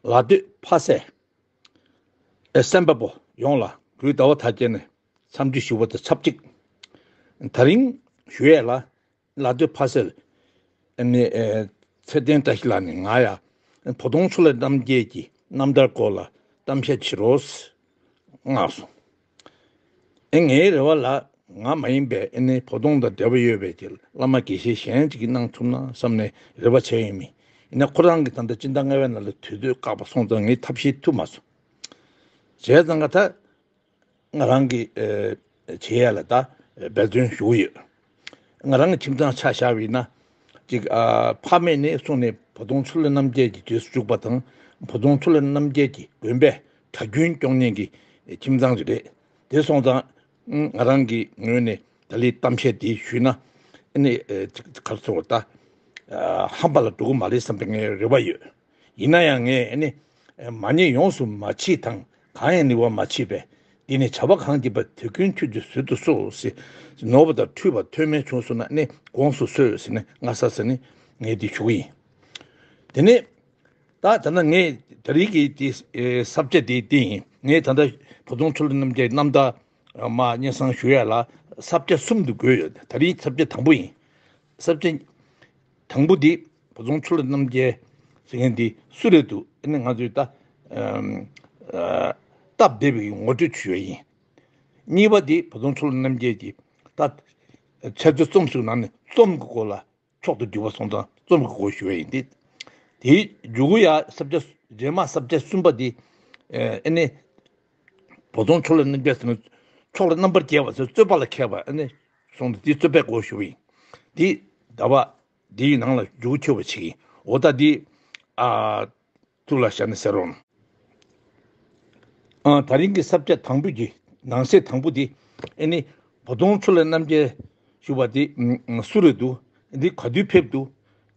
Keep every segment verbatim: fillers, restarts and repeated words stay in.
ལ་སྟོད་ཕ་སེ་ཨེ་གསན་པ་པོ་ཡོངས་ལ་གུས་ཟླ་བ་ཐ་སྐྱེལ་ནས་འཚམས་འདྲི་ཞུ་བ་དང་ཆབས་ཅིག་དེ་རིང་ཞུ་ཡས་ལ་ལ་སྟོད་ཕ་སེ་ཨ་ནི་ཨེ་ཚེ་བརྟན་བཀྲ་ཤིས་ལགས་ནས་ང་ཡ་བུ་དོང་ཆུ་ལྷ་རྣམ་རྒྱལ་གྱི་རྣམ་ཐར་སྐོར་ལ་གཏམ་བཤད་བྱེད་རོགས་གནང་སོང་། ཨེ་ངའི་རེ་བ་ལ་ང་མ་ཡིན་པའི་ཨེ་ནི་བུ་དོང་དང་འབྲེལ་བ་ཡོད་པའི་གི་བླ་མ་དགེ་བཤེས་གཞན་ཅིག་གིས་གནང་ཐུབ་ན་བསམ་ནས་རེ་བ་བྱས་ཡོད་མི་ཡིན་ན། ཁོ་རང་གིས་ད་ལྟ་སྤྱི་ཟླ་ལྔ་པའི་ནང་ལ་དུས་ཚོད་བཀག་པ་སོང་ཙང་ངས་ཐབས་ཤེས་ཐུབ་མ་སོང་། བྱས་ཙང་ང་ད་ང་རང་གི་ཨེ་བྱེད་ཡ་ལ་ད་འབད་བརྩོན་ཞུ་གི་ཡོད། ང་རང་གི་ཁྱིམ་ཚང་ཆ་བཞག་པ་ཡིན་ན་ཅིག་ཨ་ཕ་མེས་ནས་བཟུང་ནས་བུ་དོང་ཆུ་ལྷ་རྣམ་རྒྱལ་གྱི་རྗེས་སུ་འཇུག་པ་དང་བུ་དོང་ཆུ་ལྷ་རྣམ་རྒྱལ་གྱི་དགོན་པའི་གྲྭ་རྒྱུན་སྐྱོང་མཁན་གྱི་ཁྱིམ་ཚང་ཞིག་རེད། དེ་སོང་ཙང་ང་རང་གི་ངོས་ནས་ད་ལི་གཏམ་བཤད་དེ་ཞུས་ན་ཨ་ནི་ཨེ་ཅིག་ག་རེ་ཟེར་དགོས་རེད་ད། ཨ་ཧམ་པ་ལ་འགྲོ་གི་མ་རེད་བསམ་པའི་ངའི་རེ་བ་ཡོད། ཡིན་ན་ཡང་ངས་ཨ་ནི་མ་ཉེས་ཡོངས་སུ་མ་མཆིས་དང་གང་ཡང་ནུས་པ་མ་མཆིས་པས། འདི་ནི་བྱ་བ་གང་བགྱིས་པ་དེ་ཀུན་ཁྱོད་ཀྱིས་བཟོད་དུ་གསོལ་ཟེར། ནོར་བ་དང་འཁྲུལ་བ་ཐོན་མེད་བྱུང་སོང་ན་ནི་དགོངས་སུ་གསོལ་ཟེར་ནས་མངའ་ས་ཟེར་ནས་ངས་འདི་ཞུ་གི་ཡིན། དེ་ནས་ད་ད་ལྟ་ངས་ད་རེས་ཀྱི་དེ་ས་བཅད་དེ་དེ་ཡིན། ངས་ད་ལྟ་བུ་དོང་ཆུ་ལྷ་རྣམ་རྒྱལ་རྣམ་ཐར་མ་སྙན་སེང་ཞུ་ཡ་ལ་ས་བཅད་གསུམ་དུ་བགོས་ཡོད། ད་རེས་ས་བཅད་དང་པོ་ཡིན། ས་བཅད་དང་པོ་འདི་བུ་དོང་ཆུ་ལྷ་རྣམ་རྒྱལ་ཟེར་མཁན་འདི་སུ་རེད་འདུག་ཨ་ནི་ང་ཚོས་ད་ཨམ་ཨ་སྟབས་བདེ་བའི་ངོ་སྤྲོད་ཞུ་ཡ་ཡིན། གཉིས་པ་འདི་བུ་དོང་ཆུ་ལྷ་རྣམ་རྒྱལ་གྱི་ད་འཆད་རྩོད་རྩོམ་གསུམ་ནང་ནས་རྩོམ་གྱི་སྐོར་ལ་མཆོག་ཏུ་གྱུར་པ་སོང་ཙང་རྩོམ་གྱི་སྐོར་ཞུ་བ་ཡིན་ཏེ། དེའི་མཇུག་གུ་ཡ་ས་བཅད་རྗེས་མ་ས་བཅད་གསུམ་པ་འདི་ཨེ་ནི་བུ་དོང་ཆུ་ལྷ་རྣམ་རྒྱལ་ཟེར་ན་ཕྱོགས་ལ་རྣམ་པར་རྒྱལ་བ་ཟེར་རྩོད་པ་ལ་མཁས་པ་ཨེ་ནི་སོང་ཙང་འདི་རྩོད་པའི་སྐོར་ཞུ་བ་ཡིན། འདི་ཟླ་བ་འདིའི་ནང་ལ་མཇུག་གུ་འཁྱོལ་བ་བྱེད་ཀྱི་ཡིན། འོ་ད་འདི་ཨ་ཐུགས་ལ་བཞག་ནས་གསན་རོགས་གནང་། ཨ་ད་རིང་གི་ས་བཅད་དང་པོ་གི་ནང་གསེས་དང་པོ་འདི་ཨེ་ནི་བུ་དོང་ཆུ་ལྷ་རྣམ་རྒྱལ་ཞུ་བ་འདི་ཨ་སུ་རེད་འདུག་འདི་ག་དུས་ཕེབས་འདུག་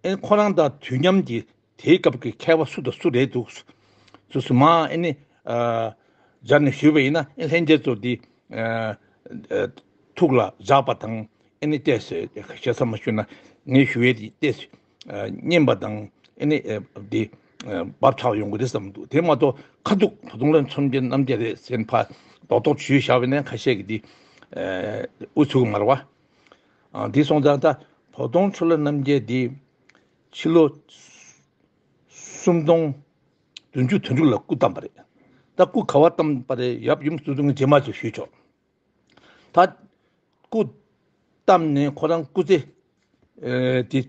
ཨེ་ཁོ་རང་དང་དུས་མཉམ་གྱི་དེའི་སྐབས་ཀྱི་མཁས་པ་སུ་དང་སུ་རེད་འདུག་སུ་སུ་མ་ཨེ་ནི་ཨ་སྦྱར་ནས་ཞུས་པ་ཡིན་ན་ཨེ་ལྷན་རྒྱས་ཚོ་འདི་ཨ་ཨ་ཐུགས་ལ་བཞག་པ་དང་། ཨེ་ནི་ཏོག་ཙམ་ཞེ་ས་མ་ཞུ་ན་ངས་ཞུ་ཡས་དེ་ཏོག་ཙམ་སྙན་པ་དང་ཨེ་ནི་འདི་བབ་ཆགས་ཡོང་གི་རེད་བསམ་འདུག་དེ་མ་གཏོགས་ཁ་ཐུག་བུ་དོང་ལ་མཚོན་གྱི་རྣམ་རྒྱལ་རེད་ཟེར་ཕར་རྡོག་རྡོག་ཞུས་བཞག་པ་ཡིན་ན་ཁ་ཤས་ཀྱིས་འདི་ཨུ་ཚུགས་མ་རེད་བ། འདི་སོང་ཙང་ད་བུ་དོང་ཆུ་ལྷ་རྣམ་རྒྱལ་འདི་ཕྱི་ལོ་སུམ་སྟོང་བདུན་ཅུ་དོན་དྲུག་ལ་སྐུ་བལྟམས་པ་རེད། ད་སྐུ་ག་བ་བལྟམས་པ་རེད་ཡབ་ཡུམ་ཚོ་ཚང་རྗེས་མ་ཚོས་ཞུས་ཆོག་ད་སྐུ་བལྟམས་ནས་ཁོ་རང་སྐུ་ཚེ་ཨེ་དེ་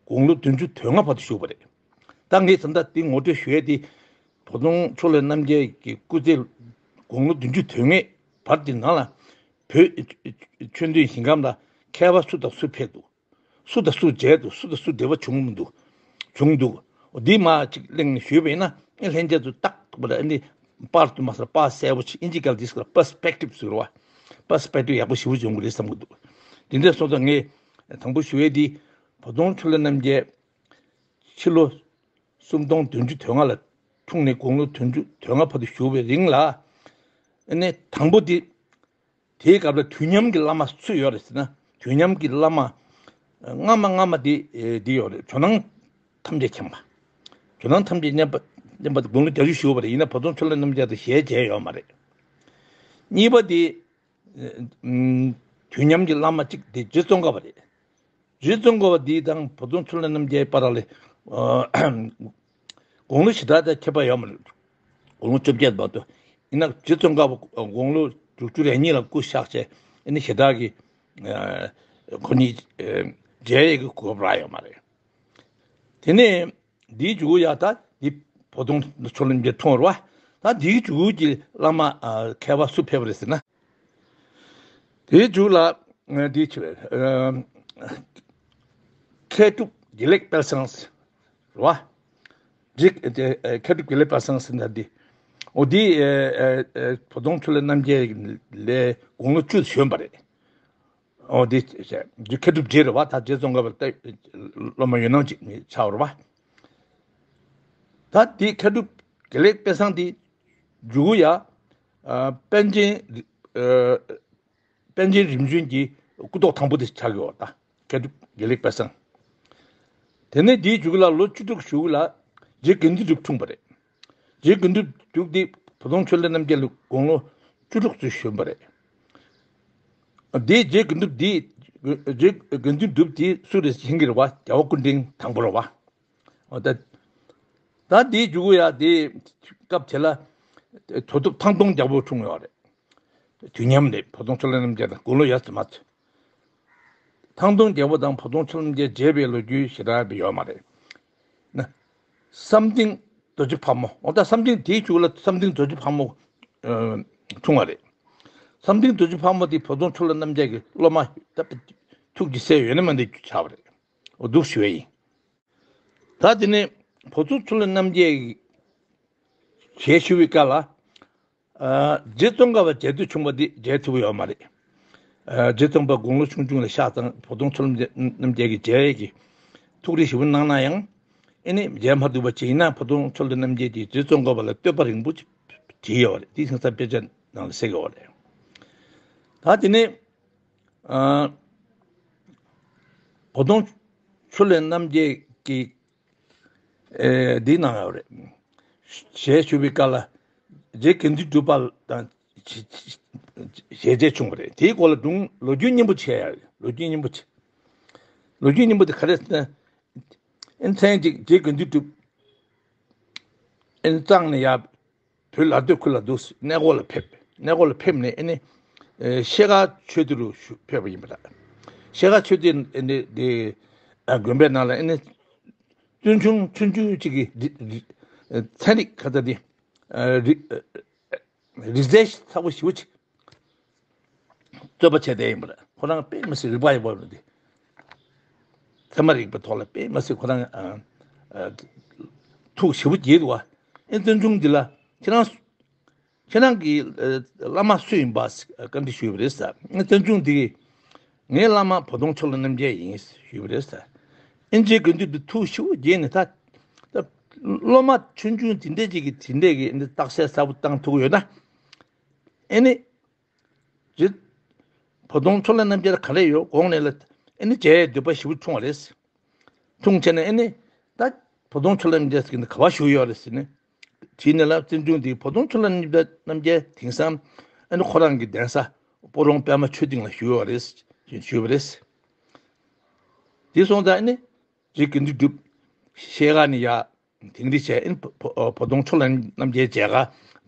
དགུང་ལོ་བདུན་ཅུ་དོན་ལྔ་བར་དུ་བཞུགས་པ་རེད། ད་ངས་ད་ལྟ་དེ་ངོ་སྤྲོད་ཞུ་ཡས་དེ་བུ་དོང་ཆུ་ལྷ་རྣམ་རྒྱལ་གྱི་སྐུ་ཚེ་དགུང་ལོ་བདུན་ཅུ་དོན་ལྔའི་བར་དེ་ནང་ལ་བོད་ཆོས་ལྡན་ཞིང་ཁམས་ལ་མཁས་པ་སུ་དང་སུ་ཕེབས་འདུག་སུ་དང་སུ་མཇལ་འདུག་སུ་དང་སུ་འབྲེལ་བ་བྱུང་མི་འདུག་བྱུང་འདུག་འདི་མ་ཅིག་གླེང་ནས་ཞུས་པ་ཡིན་ན་ཨེ་ལྷན་རྒྱས་ཚོ་ཏག་ཏག་པ་ལ་ཨ་ནི་པར་དུ་མ་ཟེར་པར་གསལ་པོ་ཅིག་ཨིན་ཇི་སྐད་ལ་འདི་ཟེར་པར་སི་པེག་ཊིབ་ཟེར་བ། པར་སི་པེག་ཊིབ་ཡག་པོ་ཞེ་པོ་ཅིག་ཡོང་གི་རེད་བསམ་གི་འདུག་དེ་འདྲ་སོང་ཙང་ངས་དང་པོ་ཞུ་ཡས་འདི་བུ་དོང་ཆུ་ལྷ་རྣམ་རྒྱལ་ཕྱི་ལོ་སུམ་སྟོང་བདུན་ཅུ་དོན་ལྔ་ལ་འཁྲུངས་ནས་དགུང་ལོ་བདུན་ཅུ་དོན་ལྔ་བར་དུ་བཞུགས་པའི་རིང་ལ་ཨ་ནི་དང་པོ་འདི། དེའི་སྐབས་ལ་དུས་མཉམ་གྱི་བླ་མ་སུ་ཡོད་རེད་ཟེར་ན། དུས་མཉམ་གྱི་བླ་མ་སྔ་མ་སྔ་མ་དེ་འདི་ཡོད་རེད། ཇོ་ནང་ཐམས་ཅད་མཁྱེན་པ། ཇོ་ནང་ཐམས་ཅད་མཁྱེན་པ་མཁྱེན་པ་དེ་དགུང་ལོ་བརྒྱད་ཅུ་བཞུགས་པ་རེད། ཡིན་ན་བུ་དོང་ཆུ་ལྷ་རྣམ་རྒྱལ་དང་ཞལ་མཇལ་ཡོད་མ་རེད། གཉིས་པ་དེ་དུས་མཉམ་གྱི་བླ་མ་གཅིག་དེ་རྗེ་ཙོང་ཁ་པ་རེད། རྗེ་ཙོང་ཁ་པ་འདི་དང་བུ་དོང་ཆུ་ལྷ་རྣམ་རྒྱལ་བར་ལ་དགུང་ལོ་ཞེ་དྲག་དང་ཁྱད་པར་ཡོད་མ་རེད། དགུང་ལོ་བཅོ་བརྒྱད་མ་གཏོགས། ཡིན་ན་རྗེ་ཙོང་ཁ་པ་དགུང་ལོ་དྲུག་ཅུ་རེ་གཉིས་ལ་སྐུ་གཤེགས་བྱས་ཨ་ནི་ཞེ་དྲག་གི་ཁོ་གཉིས་མཇལ་ཡས་ཀྱི་གོ་སྐབས་རག་ཡོད་མ་རེད། དེ་ནས་འདིའི་མཇུག་ཡ་ད་འདི་བུ་དོང་ཆུ་ལྷ་རྣམ་རྒྱལ་འཁྲུངས་རེད་བ། ད་འདིའི་མཇུག་གི་བླ་མ་མཁས་པ་སུ་ཕེབས་པ་རེད་ཟེར་ན། དེའི་མཇུག་ལ་འདི་ཆེ་བའི་མཁས་གྲུབ་དགེ་ལེགས་དཔལ་བཟང་རེད་བ། འདི་མཁས་གྲུབ་དགེ་ལེགས་དཔལ་བཟང་ཟེར་ན་འདི་འོ་འདི་བུ་དོང་ཆུ་ལྷ་རྣམ་རྒྱལ་ལས་དགུང་ལོ་བཅུ་གཞོན་པ་རེད། འོ་འདི་འདི་མཁས་གྲུབ་རྗེ་རེད་བ། ད་རྗེ་ཙོང་ཁ་པ་ལྟ་སློབ་མ་ཡོད་ནང་ཅིག་ཆགས་རེད་བ། ད་འདི་མཁས་གྲུབ་དགེ་ལེགས་དཔལ་བཟང་འདི་མཇུག་ཡ་པཎ་ཆེན་པཎ་ཆེན་རིམ་བྱོན་གྱི་སྐུ་ཐོག་དང་པོ་དེ་ཆགས་ཡོད་ད། མཁས་གྲུབ་དགེ་ལེགས་དཔལ་བཟང་། དེ་ནས་དེའི་མཇུག་ལ་ལོ་བཅུ་དྲུག་གཞུག་ལ་རྗེ་དགེ་འདུན་གྲུབ་འཁྲུངས་པ་རེད། རྗེ་དགེ་འདུན་གྲུབ་འདི་བུ་སྟོང་ཆོས་གླིང་རྣམ་རྒྱལ་ལ་དགུང་ལོ་བཅུ་དྲུག་ཙམ་བྱོན་པ་རེད། འདི་རྗེ་དགེ་འདུན་འདི་རྗེ་དགེ་འདུན་གྲུབ་འདི་སུ་རེད་ཤེས་ཀྱི་རེད་བ། རྒྱལ་བ་སྐུ་ཕྲེང་དང་པོ་རེད་བ། འོ་ད། ད་འདིའི་མཇུག་གུ་ཡ་འདི་སྐབས་དེ་ལ་དོ་ཐུབ་ཐང་སྟོང་རྒྱལ་པོ་འཁྲུངས་ཡོད་རེད། དུས་མཉམ་རེད། བུ་སྟོང་ཆོས་གླིང་རྣམ་རྒྱལ་དང་དགུང་ལོ་ཡར་ཙམ་མ་ཚོད། ཐང་སྟོང་རྒྱལ་པོ་དང་བུ་སྟོང་ཆོས་གླིང་རྣམ་རྒྱལ་མཇལ་བའི་ལོ་རྒྱུས་ཞེ་དྲག་ཡོད་མ་རེད། ན། བསམ་གཏན་རྡོ་རྗེ་ཕག་མོ། འོ་ད་བསམ་གཏན་དེའི་མཇུག་ལ་བསམ་གཏན་རྡོ་རྗེ་ཕག་མོ་ཨ་འཁྲུངས་པ་རེད། བསམ་གཏན་རྡོ་རྗེ་ཕག་མོ་དེ་བུ་སྟོང་ཆོས་གླིང་རྣམ་རྒྱལ་གྱི་སློབ་མ་ད་ཐུགས་ཀྱི་སྲས་ཡོད་ན་མེད་ན་ཆགས་པ་རེད། འོ་འདུག་ཞུ་བ་ཡིན། ད་དེ་ནས་བུ་སྟོང་ཆོས་གླིང་རྣམ་རྒྱལ་གྱི་ཞལ་བཞུགས་པའི་སྐབས་ལ། ཨ། རྗེ་ཙོང་ཁ་པ་མཇལ་འདོད་བྱུང་བ་འདི་མཇལ་ཐུབ་ཡོད་མ་རེད། ཨ། རྗེ་ཙོང་ཁ་པ་དགུང་ལོ་ཆུང་ཆུང་ལ་གཤེགས་ཙང་བུ་སྟོང་ཆོས་གླིང་རྣམ་རྒྱལ་གྱིས་མཇལ་ཡས་ཀྱི་ཐུགས་རེ་ཞེ་པོ་གནང་ན་ཡང་། ཨེ་ནི་མཇལ་མ་ཐུབ་པ་ཅིག་ཡིན་ན་བུ་སྟོང་ཆོས་གླིང་རྣམ་རྒྱལ་གྱིས་རྗེ་ཙོང་ཁ་པ་ལ་བསྟོད་པ་རིང་པོ་ཅིག་བྲིས་ཡོད་རེད། དེ་ཚང་ས་དཔེ་ཆ་ནང་ལ་གསལ་གི་ཡོད་རེད། ད་དེ་ནས། ཨ། བུ་སྟོང་ཆོས་གླིང་རྣམ་རྒྱལ་གྱིས། ཨེ། འདི་གནང་ཡོད་རེད། ཞལ་བཞུགས་པའི་སྐབས་ལ་རྗེ་དགེ་འདུན་གྲུབ་པ་དང་ཞལ་མཇལ་བྱུང་བ་རེད། དེའི་སྐོར་ལ་སྒྲུང་ལོ་རྒྱུས་སྙན་པོ་བྱས་ཡོད་རེད། ལོ་རྒྱུས་སྙན་པོ་བྱས། ལོ་རྒྱུས་སྙན་པོ་དེ་ག་རེ་ཟེར་ན། ཨེ་མཚན་གཅིག་རྗེ་དགེ་འདུན་གྲུབ་ཨེ་གཙང་ནས་ཡར་བོད་ལ་སྟོད་ཁུལ་ལ་འདུག་གནས་སྐོར་ལ་ཕེབས། གནས་སྐོར་ལ་ཕེབས་ནས་ཨེ་ནི། ཨེ། ཤེལ་དཀར་ཆོས་སྡེ་རུ་ཞུ་ཕེབས་པ་ཡིན་པ་རེད། ཤེལ་དཀར་ཆོས་སྡེ་ཨེ་ནི་དེ་ཨ་དགོན་པའི་ནང་ལ་ཨེ་ནི། བཙུན་ཆུང་ཆུང་ཆུང་གཅིག་གིས་རི་རི་ཨེ་ཚན་རིག་ཁ་ཚ་དེ། ཨ། རི་ཨེ་རིག་རྩལ་ཚ་པོ་ཞེ་པོ་ཅིག་རྩོད་པ་བྱས་བསྡད་ཡིན་པ་རེད། ཁོ་རང་དཔེ་མི་སྲིད་རིག་པ་ཡག་པོ་ཡོད་རེད། ཚད་མ་རིག་པའི་ཐོག་ལ་དཔེ་མི་སྲིད་ཁོ་རང་ཨ་ཨ་ཐུགས་ཞེ་པོ་དགྱེས་འདུག་བ། ཨེ་བཙུན་ཆུང་འདི་ལ་ཁྱེད་རང་ཁྱེད་རང་གི་ཨ་བླ་མ་སུ་ཡིན་པ་བཀའ་འདྲི་ཞུས་པ་རེད་ཟེར། ཨེ་བཙུན་ཆུང་འདི་གིས་ངའི་བླ་མ་བུ་སྟོང་ཆོས་གླིང་རྣམ་རྒྱལ་ཡིན་ཞུས་པ་རེད་ཟེར། ཨེ་རྗེ་དགེ་འདུན་འདི་ཐུགས་ཞེ་པོ་དགྱེས་ནས་ད་ད་སློབ་མ་ཆུང་ཆུང་དེ་འདྲས་ཅིག་གིས་དེ་འདྲས་ཀྱི་རྟགས་གསལ་གསལ་པོ་བཏང་ཐུབ་ཀྱི་ཡོད་ན། ཨེ་ནི། རྗེ་བུ་སྟོང་ཆོས་གླིང་རྣམ་རྒྱལ་ག་རེ་ཡོད་དགོངས་ནས་ལ་ཨེ་ནི་མཇལ་ཡའི་འདོད་པ་ཞེ་པོ་བྱུང་བ་རེད། བྱུང་བྱས་ནས་ཨེ་ནི་ད་བུ་སྟོང་ཆོས་གླིང་རྣམ་རྒྱལ་ཟེར་གྱི་འདི་ག་པར་བཞུགས་ཡོད་རེད་ཟེར་ནས་དྲིས་ནས་ལ། བཙུན་ཆུང་འདིས་བུ་སྟོང་ཆོས་གླིང་རྣམ་རྒྱལ་དེང་སང་ཨེ་ནི་ཁོ་རང་གི་གདན་ས་སྤ་རོང་པད་མ་མཆོད་རྟེན་ལ་བཞུགས་ཡོད་རེད་ཞེས་ཞུས་པ་རེད། དེ་སོང་ཙང་ཨེ་ནི་རྗེ་དགེ་འདུན་གྲུབ་ཤེལ་དཀར་ནས་ཡར་དིང་རི་བྱས། ཨེ་ནི་བུ་བུ་བུ་སྟོང་ཆོས་གླིང་རྣམ་རྒྱལ་མཇལ་ག་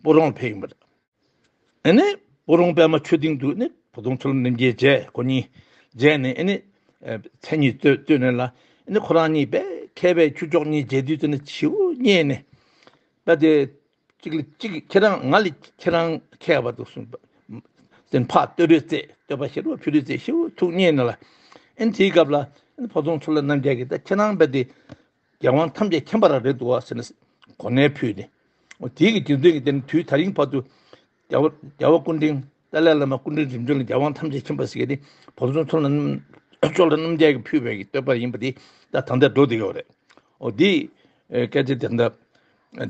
སྤ་རོང་ལ་ཕེབས་ཡིན་པ་རེད། ཨ་ནི་སྤ་རོང་པད་མ་མཆོད་རྟེན་དུ་ནི་བུ་སྟོང་ཆོས་གླིང་རྣམ་རྒྱལ་མཇལ། ཁོ་གཉིས་མཇལ་ནས་ཨ་ནི་ཨ་མཚན་ཉིད་བསྟོད་བསྟོད་ནས་ལ། ཨ་ནི་ཁོ་རང་གཉིས་དཔེ་མཁས་པའི་ཁྱུ་མཆོག་གཉིས་མཇལ་དུས་ཙམ་ནས་ཞེ་པོ་མཉེས་ནས། ད་དེ་གཅིག་ལ་གཅིག་ཁྱེད་རང་ང་ལས་ཁྱེད་རང་མཁས་པ་འདུག་གསུངས་པ། དེ་ཕར་བསྟོད་རོགས་བྱས། བསྟོད་པ་བྱེད་རོགས་ཕུལ་རོགས་བྱས། ཞེ་པོ་ཐུགས་མཉེས་ནས་ལ། ཨ་ནི་དེའི་སྐབས་ལ་ཨ་ནི་བུ་སྟོང་ཆོས་གླིང་རྣམ་རྒྱལ་གྱིས་ད་ཁྱེད་རང་དཔེ་དེ་རྒྱལ་དབང་ཐམས་ཅད་མཁྱེན་པ་རང་རེད་འདུག་བ་ཟེར་ནས་གོ་གནས་ཕུལ་ནས། འོ་དེའི་གི་རྒྱུ་མཚན་གྱིས་དེ་ནི་དུས་ད་རིང་བར་དུ་རྒྱལ་བ་རྒྱལ་བ་སྐུ་ཕྲེང་ཏཱ་ལའི་བླ་མ་སྐུ་ཕྲེང་རིམ་བྱོན་ལ་རྒྱལ་དབང་ཐམས་ཅད་མཁྱེན་པ་ཟེར་གྱི་དེ་བུ་སྟོང་ཆོས་གླིང་ཆོས་གླིང་རྣམ་རྒྱལ་གྱིས་ཕུལ་བའི་གི་བསྟོད་པ་ཡིན་པ་དེ་ད་ད་ལྟ་འགྲོ་བསྡད་ཡོད་རེད། འོ་དེ་སྐད་ཆ་དེ་ད་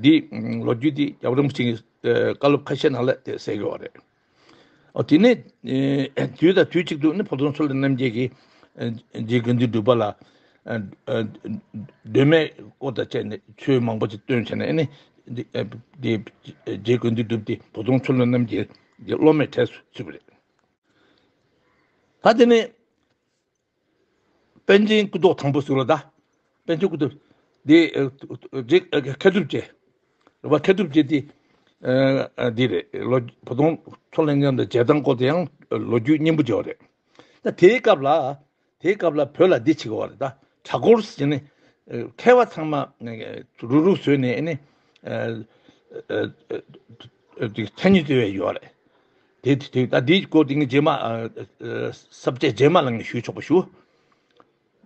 འདི་ལོ་རྒྱུས་དེ་རྒྱལ་བ་རིན་པོ་ཆེ་གི་བཀའ་སློབ་ཁ་ཤས་ནང་ལ་དེ་གསལ་གི་ཡོད་རེད། ཨོ་དེ་ནས་ཨེ་དུས་དང་དུས་གཅིག་ཏུ་ནི་བུ་སྟོང་ཆོས་གླིང་རྣམ་རྒྱལ་གྱིས་ཨེ་རྗེ་དགེ་འདུན་གྲུབ་པ་ལ་ཨེ་ཨེ་གདོད་མའི་སྐོར་དང་བཅས་ནས་ཆོས་མང་པོ་ཅིག་སྟོན་བྱས་ནས་ཨེ་ནི་འདི་ཨེ་འདི་རྗེ་དགེ་འདུན་གྲུབ་དེ་བུ་སྟོང་ཆོས་གླིང་རྣམ་རྒྱལ་གྱི་སློབ་མའི་གྲས་སུ་ཚུད་པ་རེད། ད་དེ་ནས། པཎ་ཆེན་སྐུ་ཐོག་དང་པོ་ཟེར་ལ་ད། པཎ་ཆེན་སྐུ་ཐོག་འདི་ཨ་ཨ་མཁས་གྲུབ་རྗེ། རེད་བ། མཁས་གྲུབ་རྗེ་འདི་ཨ་ཨ་འདི་རེད། ལོ་བུ་སྟོང་ཆོས་གླིང་མཉམ་དུ་མཇལ་སྟངས་སྐོར་དེ་ཡང་ལོ་རྒྱུས་སྙན་པོ་ཅིག་ཡོད་རེད། ད་དེའི་སྐབས་ལ་དེའི་སྐབས་ལ་བོད་ལ་འདི་བྱེད་ཀྱི་ཡོད་རེད། ད་གྲྭ་སྐོར་ཟེར་ནས་མཁས་པ་ཚང་མ་རུག་རུག་བཟོས་ནས་ཨ་ནི་ཨ་ཨ་ཨ་ཨ་མཚན་ཉིད་བརྩི་བའི་ཡོད་རེད། དེ་དེ་ད་འདིའི་སྐོར་དེ་ངས་རྗེས་མ་ཨ་ཨ་ས་བཅད་རྗེས་མ་ལ་ངས་ཞུས་ཆོག་པ་ཞུ།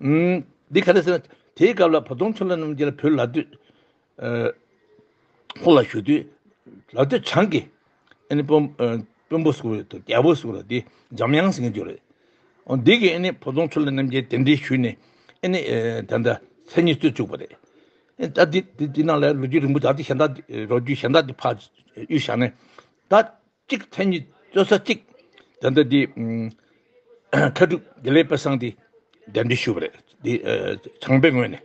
ཨུམ། འདི་ག་རེ་ཟེར་ན། དེའི་སྐབས་ལ་བུ་སྟོང་ཆོས་གླིང་རྣམ་རྒྱལ་བོད་ལ་སྟོད་ཨ་ཁོ་ལ་བཞུགས་དུས་ལ་སྟོད་བྱང་གི་ཨ་ནི་དཔོན་ཨ་དཔོན་པོ་ཟེར་དགོས་རེད། རྒྱལ་པོ་ཟེར་དགོས་རེད། དེ་འཇམ་དབྱངས་ཟེར་མཁན་ཅིག་ཡོད་རེད། འོ་འདི་གིས་ཨ་ནི་བུ་སྟོང་ཆོས་གླིང་རྣམ་རྒྱལ་གདན་འདྲེན་ཞུས་ནས་ཨ་ནི་ཨ་ད་ལྟ་མཚན་ཉིད་བརྩི་བཅུག་པ་རེད། ཨ་ད་འདི་འདི་འདི་ནང་ལ་ལོ་རྒྱུས་རིང་པོ་ད་འདི་གཞན་དག་འདི་ལོ་རྒྱུས་གཞན་དག་འདི་ཕར་གཡུག་བཞག་ནས་ད། གཅིག་མཚན་ཉིད་བརྩི་ས་གཅིག་ད་ལྟ་འདི་ཨམ་མཁས་གྲུབ་དགེ་ལེགས་དཔལ་བཟང་འདི་གདན་འདྲེན་ཞུས་པ་རེད། འདི་ཨ་བྱང་པའི་ངོས་ནས།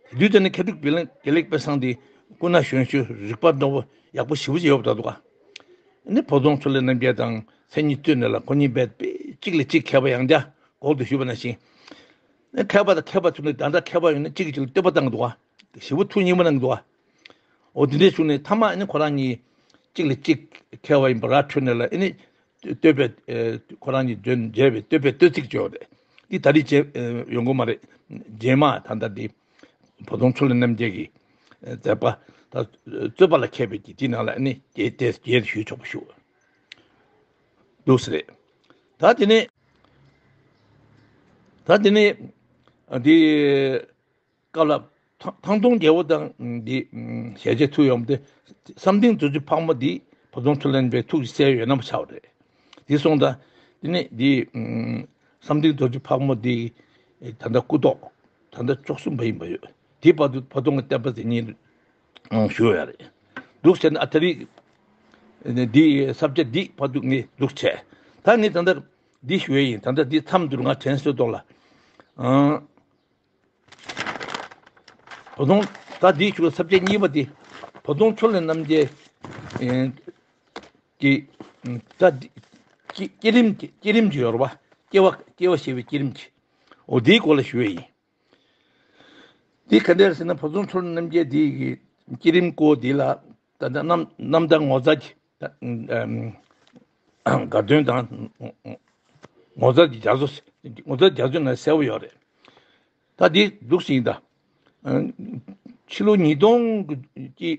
དེ་དུས་ད་ནི་མཁས་གྲུབ་དགེ་ལེགས་དགེ་ལེགས་དཔལ་བཟང་འདི་ སྐུ་ན་གཞོན་ཤོས་རིག་པ་རྣོ་པོ་ཡག་པོ་ཞེ་པོ་ཅིག་ཡོད་པ་འདྲ་འདུག་ག་ཨ་ནི་བོ་དོང་ཕྱོགས་ལས་རྣམ་རྒྱལ་དང་མཚན་ཉིད་རྩོད་ནས་ལ་ཁོ་གཉིས་རྦད་དེ་གཅིག་ལས་གཅིག་མཁས་པ་ཡང་བསྐྱར་འགོག་ཏུ་ཞུས་པ་ནང་བཞིན། མཁས་པ་དང་མཁས་པ་ཚུར་ནས་ད་ལྟ་མཁས་པ་ཡོད་ན་གཅིག་གིས་གཅིག་ལ་བསྟོད་པ་བཏང་གི་འདུག་ག་ཞེ་པོ་ཐུགས་མཉེས་པོ་གནང་གི་འདུག་ག་འོ་དེ་འདྲའི་གཞུག་ནས་མཐའ་མ་ཨ་ནི་ཁོ་རང་གཉིས་གཅིག་ལས་གཅིག་མཁས་པ་ཡིན་པ་ར་འཕྲོད་ནས་ལ་ཨ་ནི་བསྟོད་པའི་ཁོ་རང་གཉིས་མཇལ་བའི་བསྟོད་པའི་བསྟོད་ཚིག་བརྗོད་རེད། འདི་ད་རེས་མཇལ་ཡོང་གི་མ་རེད། རྗེས་མ་ད་ལྟ་འདི་བོ་དོང་ཕྱོགས་ལས་རྣམ་རྒྱལ་གྱི་མཛད་པ་ད་རྩོད་པ་ལ་མཁས་པའི་གི་དེ་ནང་ལ་ཨ་ནི་རྒྱས་ཏེ་རྒྱས་ཞུས་ཆོག་པ་ཞུ་འདུག་ཟེར་རེད། ད་དེ་ནས་ད་དེ་ནས་འདི་སྐབས་ལ་ཐང་ཐང་སྟོང་རྒྱལ་པོ་དང་འདི་ཞལ་མཇལ་ཐུག་ཡོང་སྟེ་བསམ་གཏན་རྡོ་རྗེ་ཕག་མོ་འདི་བོ་དོང་ཕྱོགས་ལས་རྣམ་རྒྱལ་ཐུགས་ཀྱི་སྲས་ཡོད་ན་མ་ཆགས་པ་རེད། འདི་སོང་ད་དེ་ནས་འདི་བསམ་གཏན་རྡོ་རྗེ་ཕག་མོ་འདི་ད་ལྟ་སྐུ་ཐོག་ད་ལྟ་བཅུ་གསུམ་པ་ཡིན་པ་ཡོད། དེ་བར་དུ་བོ་དོང་གི་བསྟན་པ་དེ་ཉིད་ཨང་ཞུ་ཡ་རེད། འདུག་བྱས་ན་ཨ་ད་རིག་འདི་ས་བཅད་འདི་བར་དུ་ངས་འདུག་བྱས། ད་ངས་ད་ལྟ་འདི་ཞུ་ཡ་ཡིན། ད་ལྟ་འདི་མཚམས་འདིར་ང་དྲན་གསོ་ཐོག་ལ་ཨང་། བོ་དོང་ད་འདི་ཞུ་ས་བཅད་གཉིས་པ་འདི་བོ་དོང་ཕྱོགས་ལས་རྣམ་རྒྱལ་གྱི་ད་འདི་བསྐྱེད་རིམ་གྱི་བསྐྱེད་རིམ་གྱི་ཡོད་རེད་པ། སྐྱེ་བ་སྐྱེ་བ་ཞེས་པའི་བསྐྱེད་རིམ་གྱི་འོ་འདིའི་སྐོར་ལ་ཞུ་ཡ་ཡིན། འདི་ག་འདྲ་ཟེར་ན་བོ་དོང་ཕྱོགས་ལས་རྣམ་རྒྱལ་འདི་གི་བསྐྱེད་རིམ་སྐོར་འདི་ལ་ད་ལྟ་རྣམ་རྣམ་ཐར་ངོ་མཚར་གྱི་དགའ་སྟོན་དང་ངོ་མཚར་གྱི་རྒྱ་མཚོ་ངོ་མཚར་རྒྱ་མཚོ་ནང་གསལ་པོ་ཡོད་རེད། ད་འདི་འདུག་ཟིན་ད། ཕྱི་ལོ་ཉིས་སྟོང་གི་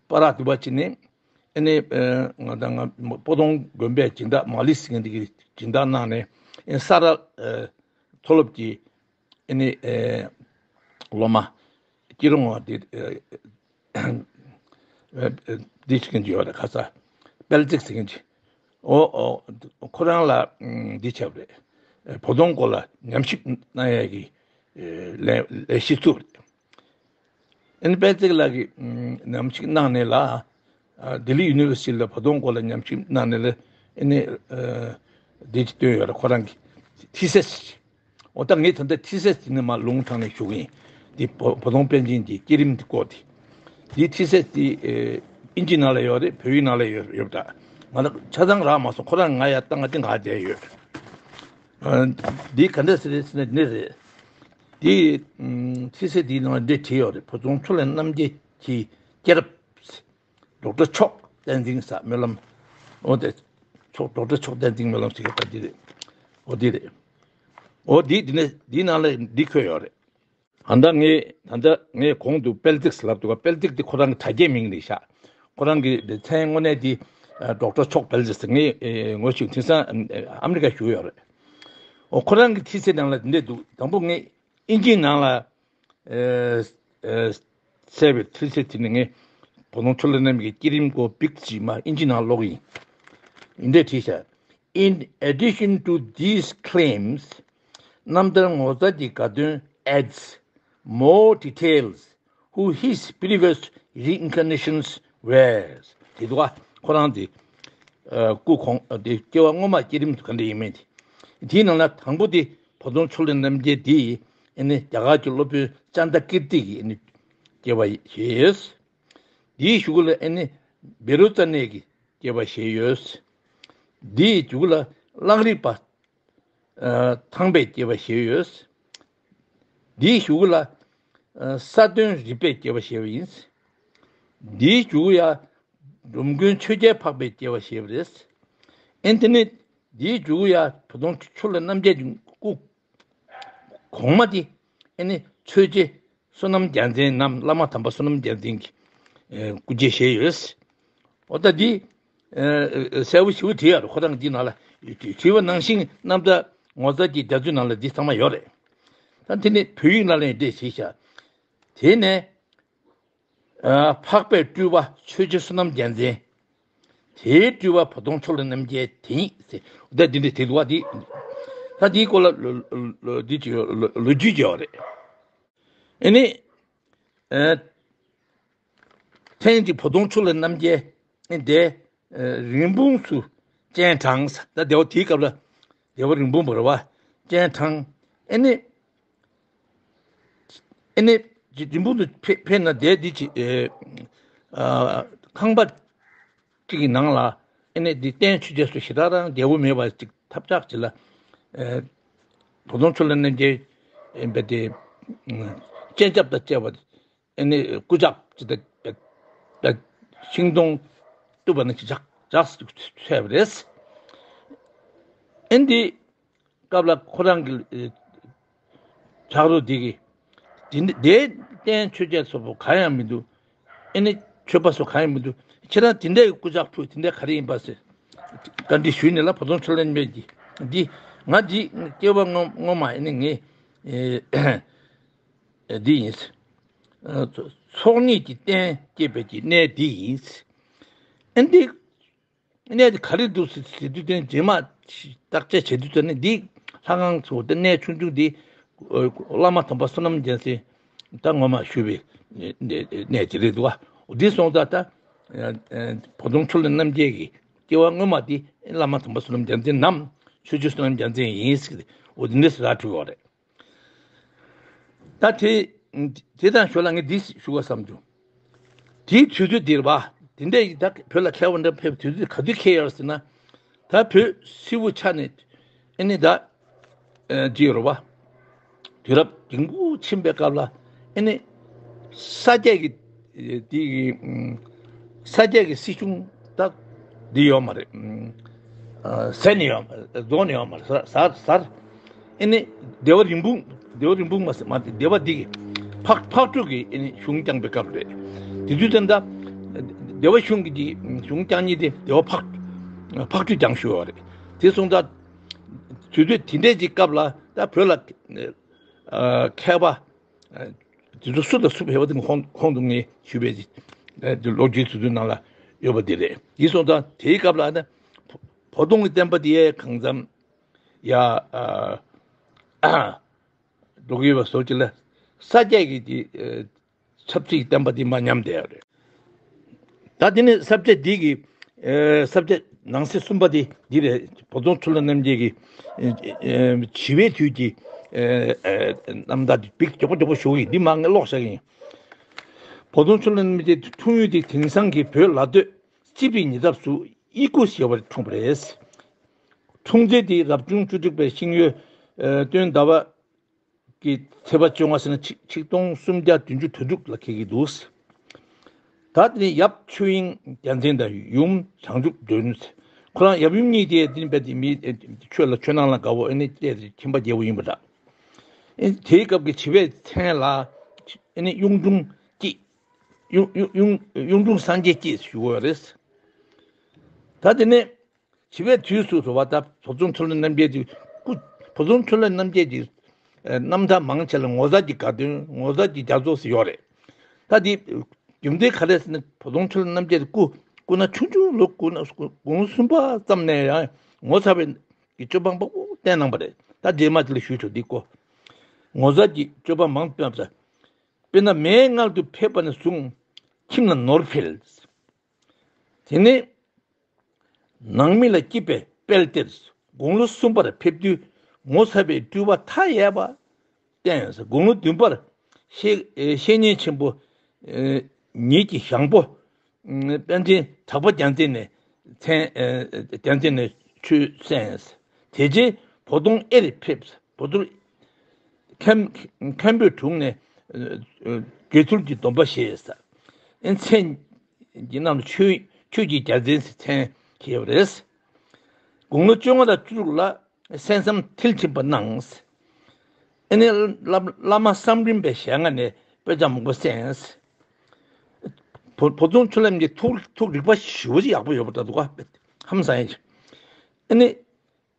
པར་ར་དུ་བ་ཅི་ནས་ཨ་ནི་ང་དང་ང་སྤོ་ཏོང་དགོན་པའི་སྦྱིན་བདག་མ་ལི་སིང་འདི་གི་སྦྱིན་བདག་གནང་ནས་ཨ་ནི་ས་ར་མཐོ་སློབ་ཀྱི་ཨ་ནི་སློབ་མ་སྐྱིད་རོང་བ་འདི་འདི་ཞིག་གི་ཡོད་རེད། ཁ་ས་དཔལ་བརྩེགས་ཟེར་མཁན་ཅིག་ཨོ་ཨོ། ཁོ་རང་ལ་འདི་བྱས་པ་རེད། བོ་དོང་སྐོར་ལ་ཉམས་ཞིབ་གནང་ཡས་ཀྱི་ལས་ལས་གཞི་བཙུགས་རེད། ཨ་ནི་དཔལ་བརྩེགས་ལགས་ཀྱིས་ཉམས་ཞིབ་གནང་ནས་ལ་ལྡི་ལི་ཡུ་ནི་ཝར་སི་ཊི་ལ་བོ་དོང་སྐོར་ལ་ཉམས་ཞིབ་གནང་ནས་ལ་ཨ་ནི་འདི་ཅིག་བཏོན་ཡོད་རེད། ཁོ་རང་གི་ཐི་སི་སི་ཅིག་འོ་ད་ངས་ད་ལྟ་ཐི་སི་སི་དེ་ནས་མར་ལུང་དྲངས་ནས་ཞུ་གི་ཡིན། འདི་བོ་བོ་དོང་པཎ་ཆེན་གྱི་བསྐྱེད་རིམ་འདི་སྐོར་དེ། འདིའི་ཐི་སི་སི་དེ་ཨིན་ཇི་ནང་ལ་ཡོད་རེད། བོད་ཡིག་ནང་ལ་ཡོད་ཡོད་པ་འདྲ། ང་ལ་ཆ་ཚང་རག་མ་སོང་། ཁོ་རང་ང་ཡར་བཏང་ང་ཏིང་ག་བསྡད་ཡོད། འདི་ག་འདྲ་ཟེར་རེད་ཟེར་ན་འདི་རེད། འདི་ཐི་སི་སི་དེའི་ནང་ལ་འདི་བྲིས་ཡོད་རེད། བོ་དོང་ཕྱོགས་ལས་རྣམ་རྒྱལ་གྱི་སྐྱེས་རབས། ཌོག་ཊར་མཆོག་བསྟན་འཛིན་ཟེར་སྨོན་ལམ། འོ་དེ་མཆོག་ཌོག་ཊར་མཆོག་བསྟན་འཛིན་སྨོན་ལམ་ཟེར་གྱི་ད་འདི་རེད། འོ་འདི་རེད། འོ་འདི་འདི་ནས་འདི་ནང་ལ་འདི་འཁོད་ཡོད་རེད། ད་ལྟ་ངས་ད་ལྟ་ངས་གོང་དུ་དཔལ་བརྩེགས་ལབ་འདུག་ག་དཔལ་བརྩེགས་འདི་ཁོ་རང་གི་དྲ་རྒྱའི་མིང་རེད་ཤག་ཁོ་རང་གི་མཚན་དངོས་གནས་འདི་ཌོག་ཊར་མཆོག་དཔལ་བརྩེགས་ཟེར། ངས་ངོ་ཤེས་དེང་སང་ཨ་མི་རི་ཀ་བཞུགས་ཡོད་རེད། འོ་ཁོ་རང་གི་ཐི་སི་སི་ནང་ལ་འདི་འདྲས་འདུག་དང་པོ་ངས་ཨིན་ཇིའི་ནང་ལ། ཨེ་ཨེ་གསལ་བའི་ཐི་སི་སི་དེ་ནི་ངས་བོ་དོང་ཕྱོགས་ལས་རྣམ་རྒྱལ་གྱི་བསྐྱེད་རིམ་སྐོར་བིག་ཅིག་མ་ཨིན་ཇི་ནང་ཀློག་གི་ཡིན། འདི་འདྲས་བྲིས་ཤག In addition to these claims, རྣམ་ཐར་ངོ་མཚར་གྱི་དགའ་སྟོན་adds more details who his previous reincarnations were. དེ་འདུག་ག་ཁོ་རང་དེ་སྐུ་གོང་དེ་སྐྱེ་བ་སྔོན་མ་བསྐྱེད་རིམ་དུ་ག་འདྲ་ཡིན་མིན་དེ། དེའི་ནང་ལ་དང་པོ་དེ་བོ་དོང་ཕྱོགས་ལས་རྣམ་རྒྱལ་དེ་ཨ་ནི་རྒྱ་གར་གྱི་སློབ་དཔོན་ཙནྡྲ་ཀིརྟི་གི་ཨ་ནི་སྐྱེ་བ་བཞེས་ཡོད། དེའི་གཞུག་ལ་ཨ་ནི་བཻ་རོ་ཙ་ན་གི་སྐྱེ་བ་བཞེས་ཡོད། དེའི་མཇུག་ལ་གླང་རི་པ་ཨ་ཐང་པའི་སྐྱེ་བ་བཞེས་ཡོད། དེའི་གཞུག་ལ་ཨ་ས་སྟོན་རི་པའི་སྐྱེ་བ་བཞེས་པ་ཡིན། དེའི་མཇུག་ཡ་འབྲོམ་མགོན་ཆོས་རྒྱལ་འཕགས་པའི་སྐྱེ་བ་བཞེས་པ་རེད། ཨེ་དེ་ནས་དེའི་མཇུག་ཡ་བོ་དོང་ཕྱོགས་ལས་རྣམ་རྒྱལ་གྱི་སྐུ་གོང་མ་དེ་ཨེ་ནི་ཆོས་རྗེ་བསོད་ནམས་རྒྱལ་མཚན་ནམ་བླ་མ་དམ་པ་བསོད་ནམས་རྒྱལ་མཚན་གྱི་ཨེ་སྐུ་རྗེས་བཞེས་ཡོད། འོ་ད་འདི་ཨེ་གསལ་པོ་ཞེ་པོ་བྲིས་ཡོད་རེད། ཁོ་རང་གི་ནང་ལ་བྲིས་པ་ནང་བཞིན་རྣམ་ཐར་ངོ་མཚར་གྱི་རྒྱ་མཚོའི་ནང་ལ་འདི་ཚང་མ་ཡོད་རེད། ད་དེ་ནི་བོད་ཡིག་ནང་ལ་ཡང་འདི་བྲིས་ཤག་དེ་ནས་ཨ་འཕགས་པའི་སྤྲུལ་པ་ཆོས་རྗེ་བསོད་ནམས་རྒྱལ་མཚན། དེའི་སྤྲུལ་པ་བོ་དོང་ཕྱོགས་ལས་རྣམ་རྒྱལ་དེ་ཉིད་ཟེར། ད་འདི་འདྲ་དེ་འདུག་བ་འདི། ད་འདིའི་སྐོར་ལ་ལོ་ལོ་འདི་ཅིག་ལོ་ལོ་རྒྱུས་ཀྱི་ཡོད་རེད། ཨ་ནི། ཨ་ཐེངས་འདི་བོ་དོང་ཕྱོགས་ལས་རྣམ་རྒྱལ་ཨ་དེ་ཨ་རིན་སྤུངས་སུ་སྤྱན་དྲངས། ད་སྡེ་བ་དེའི་སྐབས་ལ་སྡེ་བ་རིན་སྤུངས་པ་རེད་བ། སྤྱན་དྲངས། ཨ་ནི། ཨ་ནི། རྗེ་འབྲས་སྤུངས་དུ་ཕེབས་ཕེབས་ན་བསྡད་འདི་ཅི་ཨེ་ཨ་ཁང་པ་གཅིག་གི་ནང་ལ་ཨེ་ནས་འདི་རྟེན་མཆོད་རྫས་སུ་ཞེ་དྲག་རང་རྒྱལ་པོ་མེད་པ་ཅིག་ཐབས་ཆག་ཅིག་ལ་ཨེ་བུ་སྟོན་ཕྱོགས་ལས་རྣམ་རྒྱལ་ཨེ་འབད་དེ་སྤྱན་ཆབ་དང་བཅས་པ་ཨེ་ནས་སྐུ་ལྕགས་ཅིག་དང་ཤིང་སྡོང་བཏུབ་པ་ནང་ཅིག་བཞག་བཞག་ཚར་བ་རེད། ཨེ་འདི་སྐབས་ལ་ཁོ་རང་གི་ཨེ་ཕྱག་རོགས་འདི་གིས་འདི་འདིའི་རྟེན་མཆོད་རྫས་སོགས་པོ་གང་ཡང་མི་འདུག་ཨེ་ནི་མཆོད་པ་སོགས་གང་ཡང་མི་འདུག་ཁྱེད་རང་དེ་འདྲའི་སྐུ་ལྕགས་ཕུལ་དེ་འདྲ་ག་རེ་ཡིན་པ་ཟེར་བཀའ་འདྲི་ཞུས་ནས་ལ་བུ་སྟོན་ཕྱོགས་ལས་རྣམ་རྒྱལ་གྱིས་འདི་ང་འདི་སྐྱེ་བ་སྔོན་སྔོན་མ་ཨེ་ནི་ངས་ཨེ་འདི་ཡིན། ཚོགས་གཉིས་ཀྱི་རྟེན་བསྐྱེད་པའི་གི་གནས་འདི་ཡིན། ཨེ་འདི་གནས་དེ་ག་རེ་འདུག་ཟེར་དུས་དེ་རྗེས་མ་བརྟག་དཔྱད་བྱེད་དུས་ཙམ་ནས་འདི་ལྷ་ཁང་ཚོ་དེ་གནས་ཆུང་ཆུང་འདི་བླ་མ་དམ་པ་བསོད་ནམས་རྒྱལ་མཚན་ད་ངོ་མ་ཞུས་པའི་གནས་དེ་རེད་འདུག་བ། འདི་སོང་ཙང་ད་བུ་སྟོན་ཕྱོགས་ལས་རྣམ་རྒྱལ་གྱི་སྐྱེ་བ་སྔོན་མ་འདི་བླ་མ་དམ་པ་བསོད་ནམས་རྒྱལ་མཚན་ནམ་ཆོས་རྗེ་བསོད་ནམས་རྒྱལ་མཚན་ཡིན་ཟེར་གི་འོ་འདི་འདྲ་ཟེར་ར་འཁྲུལ་བ་རེད། ད་དེ་དེ་དང་ཞོར་ལ་ངས་འདི་ཞུ་དགོས་བསམ་བྱུང་། དེའི་དུས་ཚོད་འདིར་བ། དེ་འདྲའི་ད་བོད་ལ་མཁས་པ་འདྲ་ཕེབས་དུས་ཚོད་ག་དུས་འཁེལ་ཡོད་ཟེར་ན། ད་བོད་སིལ་བུ་ཆགས་ནས་ཨེ་ནི་ད་ཅི་ཡོད་རེད་བ། དུས་རབས་རིང་པོ་ཕྱིན་པའི་སྐབས་ལ་ཨེ་ནི་ས་སྐྱ་གི་དེ་གི་ས་སྐྱ་གི་སྲིད་གཞུང་ད་འདི་ཡོད་མ་རེད། ཟེར་ནས་ཡོད་མ་རེད། རྫོགས་ནས་ཡོད་མ་རེད། ཟར་ཟར་ཟར། ཨེ་ནི་སྡེ་བ་རིན་སྤུངས་སྡེ་བ་རིན་སྤུངས་མ་ཟེར་མ་སྡེ་བ་འདི་གི་ཕག་ཕག་གྲུ་གི་ཨེ་ནི་གཞུང་བསྐྱངས་པའི་སྐབས་རེད། དེ་དུས་ཙམ་ད་སྡེ་བ་གཞུང་གི་གི་གཞུང་བསྐྱངས་མཁན་དེ་སྡེ་བ་ཕག་ཕག་གྲུས་བསྐྱངས་ཞུ་བ་རེད། དེ་སོང་ཙང་དུས་ཚོད་དེ་འདྲའི་ཅིག་སྐབས་ལ་ད་བོད་ལ་མཁས་པ་དེ་ཚོ་སུ་དང་སུ་ཕེབས་པ་དེ་ཁོང་ཁོང་དུ་ངས་ཞུས་པའི་ལོ་རྒྱུས་དེ་ཚོའི་ནང་ལ་ཡོད་པ་དེ་རེད། དེ་སོང་ཙང་དེའི་སྐབས་ལ་ནི་བོ་དོང་གི་བསྟན་པ་དེ་གང་འཚམ་ཡ་ཨ་འགྲོ་གི་ཡོད་པ་བཟོ་ཅིག་ལ་ས་སྐྱ་གི་དེ་ཆབ་སྲིད་བསྟན་པ་དེ་མར་ཉམས་བསྡད་ཡོད་རེད། ད་དེ་ནས་ས་སྐྱ་འདི་གི་ས་སྐྱ་ནང་གསེས་གསུམ་པ་དེ་འདི་རེད། བོ་དོང་ཆུ་ལྷ་རྣམ་རྒྱལ་གྱི་ཞི་བའི་དུས་ཀྱི་རྣམ་ཐར་འདི་བིག་མགྱོགས་པོ་མགྱོགས་པོ་ཞུ་གི་འདི་མ་ངས་ཀློག་བཞག་གི་ཡིན། བོ་དོང་ཆུ་ལྷ་རྣམ་རྒྱལ་འཁྲུངས་ཡུལ་དེ་དེང་སང་གི་བོད་ལ་སྟོད་རྩིབ་རིའི་ཉེ་འདབས་སུ་དབྱི་ཀུ་ཞེས་པར་འཁྲུངས་པ་རེད། འཁྲུངས་ཚེ་དེ་རབ་བྱུང་བཅུ་དྲུག་པའི་ཤིང་ཡོས་སྟོན་ཟླ་བ་གི་ཚེས་པ་བཅོ་ལྔ་ཟེར་ན་ཆིག་ཆིག་སྟོང་སུམ་བརྒྱ་བདུན་ཅུ་དོན་དྲུག་ལ་འཁེལ་གྱི་འདུག་ད་དེ་ནས་ཡབ་ཆོས་དབྱིངས་རྒྱལ་མཚན་དང་ཡུམ་བྱང་ཆུབ་སྒྲོན། ཁོ་རང་ཡབ་ཡུམ་གཉིས་དེ་དེ་ནི་རྦད་དེ་མི་ཆོས་ལ་ཆོས་ནང་ལ་དགའ་བོ་ཨེ་ནི་བལྟས་ཏེ་ཁྱིམ་པ་རྒྱལ་པོ་ཡིན་པ་འདྲ། ཨེ་དེའི་སྐབས་ཀྱི་བྱིས་པའི་མཚན་ལ་ཨེ་ནི་གཡུང་དྲུང་སྐྱིད། གཡུང་གཡུང་གཡུང་གཡུང་དྲུང་སངས་རྒྱས་སྐྱིད་ཞུ་གི་ཡོད་རེད། ད་དེ་ནས་བྱིས་པའི་དུས་སུ་རེད་བ། ད་བོ་དོང་ཆུ་ལྷ་རྣམ་རྒྱལ་དེ་སྐུ་བོ་དོང་ཆུ་ལྷ་རྣམ་རྒྱལ་དེ་རྣམ་ཐར་མང་ཆེ་ལ་ངོ་མཚར་གྱི་དགའ་སྟོན་ངོ་མཚར་གྱི་རྒྱ་མཚོ་ཟེར་ཡོད་རེད། ད་དེ་རྒྱུ་མཚན་ག་རེ་ཟེར་ན་བོ་དོང་ཆུ་ལྷ་རྣམ་རྒྱལ་དེ་སྐུ་སྐུ་ན་ཆུང་ཆུང་ལོ་སྐུ་ན་དགུང་ལོ་གསུམ་པ་ཙམ་ནས་ཡང་ངོ་མཚར་བའི་གི་སྤྱོད་པ་མང་པོ་བསྟན་གནང་བ་རེད། ད་རྗེས་མ་དེ་ལ་ཞུས་ཆོག་འདི་སྐོར། ངོ་མཚར་གྱི་སྤྱོད་པ་མང་པོ་བསྟན་པ། དཔེར་ན་མའི་མངལ་དུ་ཕེབས་པ་ནས་བཟུང་ཁྱིམ་ལ་ནོར་འཕེལ། དེ་ནས་ནང་མི་ལ་སྐྱིད་པའི་དཔལ་སྟེར། དགུང་ལོ་གསུམ་པར་ཕེབས་དུས་ངོ་མཚར་བའི་སྤྲུལ་པ་མཐའ་ཡས་པ་བསྟན། དགུང་ལོ་བདུན་པར་བཤེས་བཤེས་གཉེན་ཆེན་པོ་ཉིད་ཀྱི་ཞང་པོ་པཎ་ཆེན་གྲགས་པ་རྒྱལ་མཚན་ནས་མཚན་རྒྱལ་མཚན་ནས་ཆོས་གསན། དེ་རྗེས་བོ་དོང་ཨེར་ཕེབས། བོ་དོང་མཁན་མཁན་པོའི་དྲུང་ནས་དགེ་ཚུལ་གྱི་སྡོམ་པ་བཞེས། མཚན་གྱི་རྣམས་ཆོས་ཆོས་ཀྱི་རྒྱལ་མཚན་ཟེར་མཚན་བཞེས་པ་རེད། དགུང་ལོ་བཅོ་ལྔ་དང་བཅུ་དྲུག་ལ་གསན་བསམ་མཐིལ་ཕྱིན་པ་གནང་། ཨེ་ནས་བླ་བླ་མ་བསམ་རིམ་པའི་ཞལ་སྔ་ནས་དཔེ་ཆ་མང་པོ་གསན། བོ་བོ་དོང་ཆུ་ལྷ་རྣམ་རྒྱལ་ཐུགས་ཐུགས་རིག་པ་ཞེ་པོ་ཅིག་ཡག་པོ་ཡོད་པ་འདྲ་འདུག་ག་ཧང་སང་ཡ་ཅིག་ཨེ་ནས་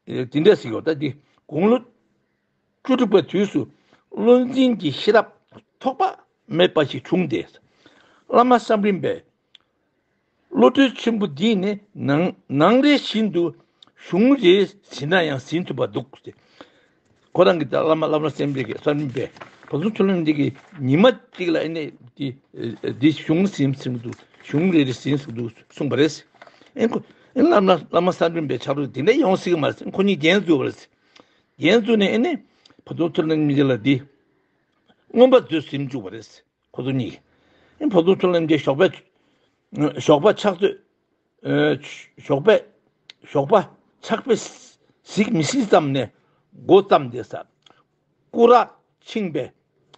དེ་འདྲ་ཞིག་ཡོད། ད་འདི་དགུང་ལོ་བཅུ་དྲུག་པའི་དུས་སུ་བློ་འཛིན་གྱི་ཤེས་རབ་ཐོགས་པ་མེད་པ་ཞིག་བྱུང་སྟེ། བླ་མ་བསམ་རིམ་པས། བློ་གྲོས་ཆེན་པོ་འདིས་ནི་ནང་ནང་རེ་བཞིན་དུ་གཞུང་རེ་ཟིན་ན་ཡང་ཟིན་ཐུབ་པ་འདུག་སྟེ། ཁོ་རང་གིས་ད་བླ་མ་བླ་མ་སེམས་པའི་གི་བསམ་པས་བོ་དོང་ཆུ་ལྷ་རྣམ་རྒྱལ་གྱིས་ཉི་མ་གཅིག་ལ་ཨེ་ནས་འདི་འདི་གཞུང་ཟིན་ཟིན་འདུག་གཞུང་རེ་རེ་ཟིན་ཟིན་འདུག་གསུངས་པ་རེད། ཨེ་ཁོ་ཨེ་བླ་མ་བླ་མ་བསམ་རིམ་པའི་ཕྱག་རོགས་དེ་འདྲ་ཡོང་སྲིད་ཀྱི་མ་རེད། ཁོ་གཉིས་རྒྱན་བཙུགས་པ་རེད། རྒྱན་བཙུགས་ནས་ཨེ་ནས་བོ་དོང་ཆུ་ལྷ་རྣམ་རྒྱལ་ལ་འདི། མངོན་པ་མཛོད་ཟིན་བཅུག་པ་རེད། ཁོ་ཚོ་གཉིས་ཀྱིས། ཨེ་བོ་དོང་ཆུ་ལ་རྣམ་རྒྱལ་ཞོགས་པ་ཞོགས་པ་ཕྱག་ཚོད། ཨ་ཞོགས་པ་ཞོགས་པ་ཕྱག་དཔེ་གཟིགས་མི་སྲིད་ཙམ་ནས་མགོ་བརྩམས་ཏེ་ས། སྐུ་རགས་ཕྱིན་པའི་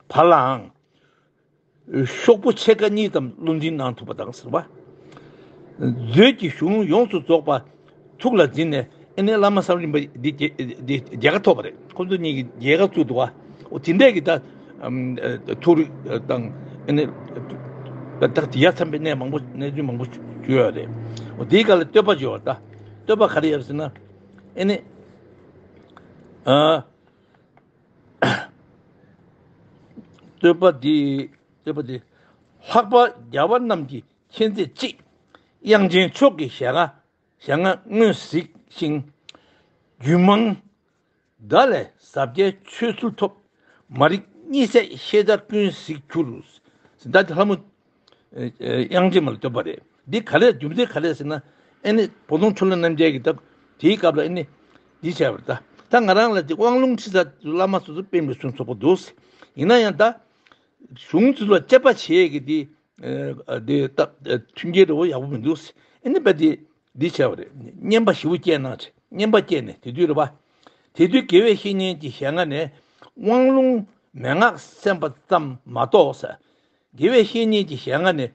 བར་ལའང་། ཤོག་བུ་ཕྱེད་ཀ་གཉིས་ཙམ་བློ་འཛིན་གནང་ཐུབ་པ་དང་ཟེར་བ། མཛོད་ཀྱི་གཞུང་ཡོངས་སུ་རྫོགས་པ་ཐུགས་ལ་འཛིན་ནས། ཨེ་ནས་བླ་མ་བསམ་ཡས་མ་འདི་རྒྱལ་ཁ་ཐོབ་པ་རེད། ཁོ་ཚོ་གཉིས་ཀྱིས་རྒྱལ་ཁ་བཙུགས་འདུག་བ། འོ་དེ་འདྲས་ཀྱི་ད་ཐུགས་རིག་དང་། ཨེ་ནས་ད་ཡ་མཚན་པའི་གནས་མང་པོ་གནས་ཚུལ་མང་པོ་བྱུང་ཡོད་རེད། འོ་དེའི་སྐབས་ལ་བསྟོད་པ་བརྗོད་པ། ད་བསྟོད་པ་ག་རེ་ཡོད་ཟེར་ན། ཨེ་ནས་ཨ། བསྟོད་པ་འདི། བསྟོད་པ་འདི། ལྷག་པར་རྒྱལ་བ་རྣམས་ཀྱི་མཁྱེན་བརྩེ་གཅིག། དབྱངས་ཅན་མཆོག་གི་ཞལ་སྔ་ཞལ་སྔ་མངོན་གཟིགས་ཤིང་། རྒྱུད་མང་ཟླ་ལས་ཟབ་རྒྱས་ཆོས་ཚུལ་ཐོབ། མ་རིག་གཉིད་སད་ཤེས་བྱ་ཀུན་གཟིགས་གྱུར། ཟེར་ད་ལྟ་ལྷ་མོ། ཨེ་ཨེ་དབྱངས་ཅན་མ་ལ་བསྟོད་པ་རེད། འདི་ག་རེ་རྒྱུ་མཚན་ག་རེ་ཟེར་ན། ཨེ་ནི་བོ་དོང་ཆུ་ལ་རྣམ་རྒྱལ་གྱིས་ད་དེའི་སྐབས་ལ་ཨེ་ནི་འདི་བྱས་པ་རེད། ད་ད་ང་རང་ལ་དེ་དབང་ལུང་ཁྲིད་ས་བླ་མ་སོ་སོ་དཔེ་མི་སྲུང་ཚོགས་པ་འདུག། ཡིན་ན་ཡང་ད་གཞུང་ཚུལ་ལ་དཔྱད་པ་བྱེད་ཀྱི་དེ། ཨེ་དེ་ད་མཐུན་རྐྱེན་རེ་བ་ཡག་པོ་མི་འདུག། ཨེ་ནི་བས་དེ་འདི་བྱས་པ་རེད། སྙན་པ་ཞེ་པོ་སྐྱེས་གནང་བྱས། སྙན་པ་སྐྱེས་ནས་དེ་དུས་རེད་པ། དེ་དུས་དགེ་བའི་བཤེས་གཉེན་གྱི་ཞལ་སྔ་ནས་དབང་ལུང་མན་ངག་གསན་པ་ཙམ་མ་གཏོགས་ཟེར། དགེ་བའི་བཤེས་གཉེན་གྱི་ཞལ་སྔ་ནས་